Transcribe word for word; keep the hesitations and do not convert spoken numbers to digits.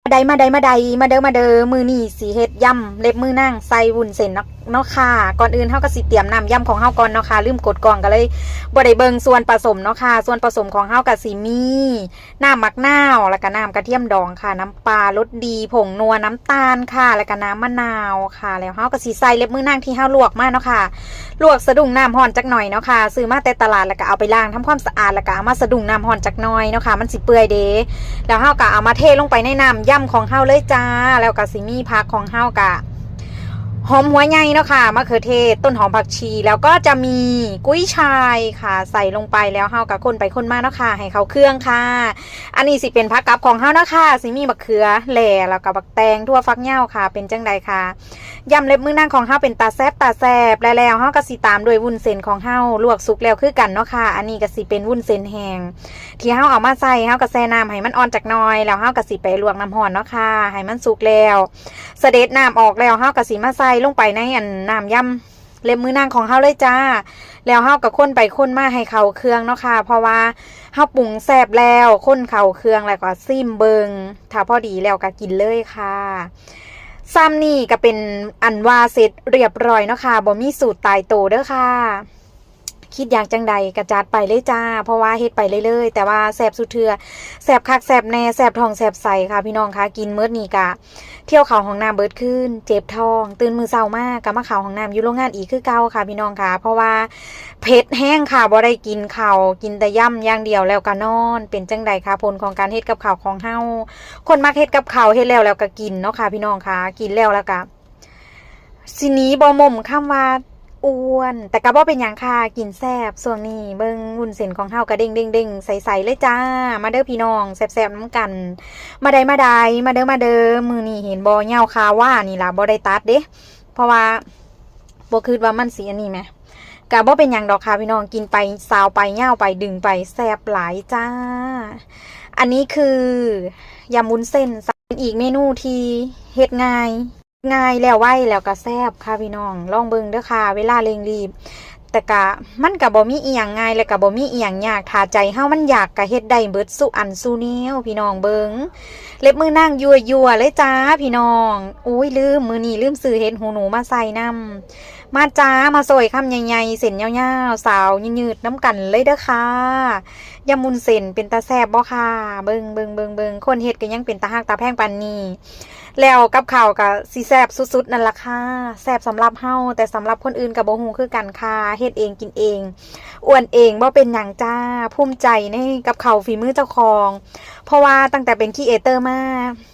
มาได้มาได้มาได้มาเด้อมาเด้อ มื้อนี้สิเฮ็ดยำเล็บมือนางใส่วุ้นเส้นเนาะเนาะค่ะ ก่อนอื่นเฮาก็สิเตรียมน้ำยำของเฮาก่อนเนาะค่ะ ลืมกดกล้องก็เลยบ่ได้เบิ่งส่วนผสมเนาะค่ะ ส่วนผสมของเฮาก็สิมีน้ำหมากนาว แล้วก็น้ำกระเทียมดองค่ะ น้ำปลารสดี ผงนัว น้ำตาลค่ะ แล้วก็น้ำมะนาวค่ะ แล้วเฮาก็สิใส่เล็บมือนางที่เฮาลวกมาเนาะค่ะ ลวกสะดุ้งน้ำร้อนจักหน่อยเนาะค่ะ ซื้อมาแต่ตลาดแล้วก็เอาไปล้างทำความสะอาด แล้วก็เอามาสะดุ้งน้ำร้อนจักหน่อยเนาะค่ะ มันสิเปื่อยเด้ แล้วเฮาก็เอามาเทลงไปในน้ำยำของเฮาเลยจ้า แล้วก็สิมีผักของเฮาก็หอมหัวใหญ่เนาะค่ะ มะเขือเทศ ต้นหอมผักชี แล้วก็จะมีกุ้ยช่ายค่ะ ใส่ลงไป แล้วเฮาก็คนไปคนมาเนาะค่ะ ให้เข้าเครื่องค่ะ อันนี้สิเป็นผักกับของเฮาเนาะค่ะ สิมีบักเขือแหล่ แล้วก็บักแตง ถั่วฝักยาวค่ะ เป็นจั่งใดค่ะ ยำเล็บมือนางของเฮาเป็นตาแซ่บตาแซ่บ และแล้วเฮาก็สิตามด้วยวุ้นเส้นของเฮา ลวกสุกแล้วคือกันเนาะค่ะ อันนี้ก็สิเป็นวุ้นเส้นแห้ง ที่เฮาเอามาใส่ เฮาก็แช่น้ำให้มันอ่อนจักหน่อย แล้วเฮาก็สิไปลวกน้ำร้อนเนาะค่ะ ให้มันสุกแล้ว สะเด็ดน้ำออกแล้ว เฮาก็สิมาใส่ลงไปในอันน้ำยำเล็บมือนางของเฮาเลยจ้า แล้วเฮาก็คนไปคนมาให้เข้าเครื่องเนาะค่ะ เพราะว่าเฮาปรุงแซ่บแล้ว คนเข้าเครื่องแล้วก็ซิมเบิ่ง ถ้าพอดีแล้วก็กินเลยค่ะ ซ้ำนี่ก็เป็นอันว่าเสร็จเรียบร้อยเนาะค่ะ บ่มีสูตรตายตัวเด้อค่ะ คิดอยากจั่งใดก็จัดไปเลยจ้า เพราะว่าเฮ็ดไปเรื่อยๆ แต่ว่าแซ่บสุดเทื่อ แซ่บคักแซ่บแน่ แซ่บท้องแซ่บไส้ค่ะ พี่น้องคะ กินเมิดนี่กะเที่ยวเข้าห้องน้ำเบิดคืน เจ็บท้อง ตื่นมื้อเช้ามาก็มาเข้าห้องน้ำอยู่โรงงานอีกคือเก่าค่ะ พี่น้องคะ เพราะว่าเผ็ดแฮงค่ะ บ่ได้กินข้าว กินแต่ยำอย่างเดียวแล้วก็นอน เป็นจั่งใดคะ ผลของการเฮ็ดกับข้าวของเฮา คนมักเฮ็ดกับข้าว เฮ็ดแล้วแล้วก็กินเนาะค่ะ พี่น้องคะ กินแล้วแล้วก็ สิหนีบ่หม่มคำว่าอ้วน แต่ก็บ่เป็นหยังค่ะ กินแซ่บ ช่วงนี้เบิ่งวุ้นเส้นของเฮาก็เด้งๆๆ ใสๆ เลยจ้า มาเด้อพี่น้อง แซ่บๆ นำกัน มาได้มาได้ มาเด้อมาเด้อ มื้อนี้เห็นบ่ เหย้าคาว่านี่ล่ะ บ่ได้ตัดเด้ เพราะว่าบ่คิดว่ามันสิอันนี้แหม ก็บ่เป็นหยังดอกค่ะพี่น้อง กินไป ซาวไป เหย้าไป ดึงไป แซ่บหลายจ้า อันนี้คือยำวุ้นเส้น เป็นอีกเมนูที่เฮ็ดง่าย ง่ายแล้วไวแล้วก็แซ่บค่ะพี่น้อง ลองเบิ่งเด้อค่ะ เวลาเร่งรีบ แต่กะ มันกะบ่มีอีหยังง่าย และกะบ่มีอีหยังยาก ถ้าใจเฮามันอยากกะเฮ็ดได้เบิดซุอันซุแนว พี่น้องเบิ่ง เล็บมือนางยั่วๆ เลยจ้าพี่น้อง อุ้ยลืม มื้อนี้ลืมซื้อเห็ดหูหนูมาใส่นำ มาจ้า มาโซยคำใหญ่ๆ เส้นยาวๆ สาวยืดๆ นำกันเลยเด้อค่ะ ยำวุ้นเส้นเป็นตาแซ่บบ่ค่ะ เบิ่ง เบิ่ง เบิ่ง เบิ่ง คนเฮ็ดก็ยังเป็นตาฮักตาแพงปานนี้ แล้วกับข้าวก็สิแซ่บสุดๆ นั่นล่ะค่ะ แซ่บสำหรับเฮา แต่สำหรับคนอื่นก็บ่ฮู้คือกันค่ะ เฮ็ดเองกินเอง อ้วนเองบ่เป็นหยังจ้า ภูมิใจในกับข้าวฝีมือเจ้าของ เพราะว่าตั้งแต่เป็นครีเอเตอร์มา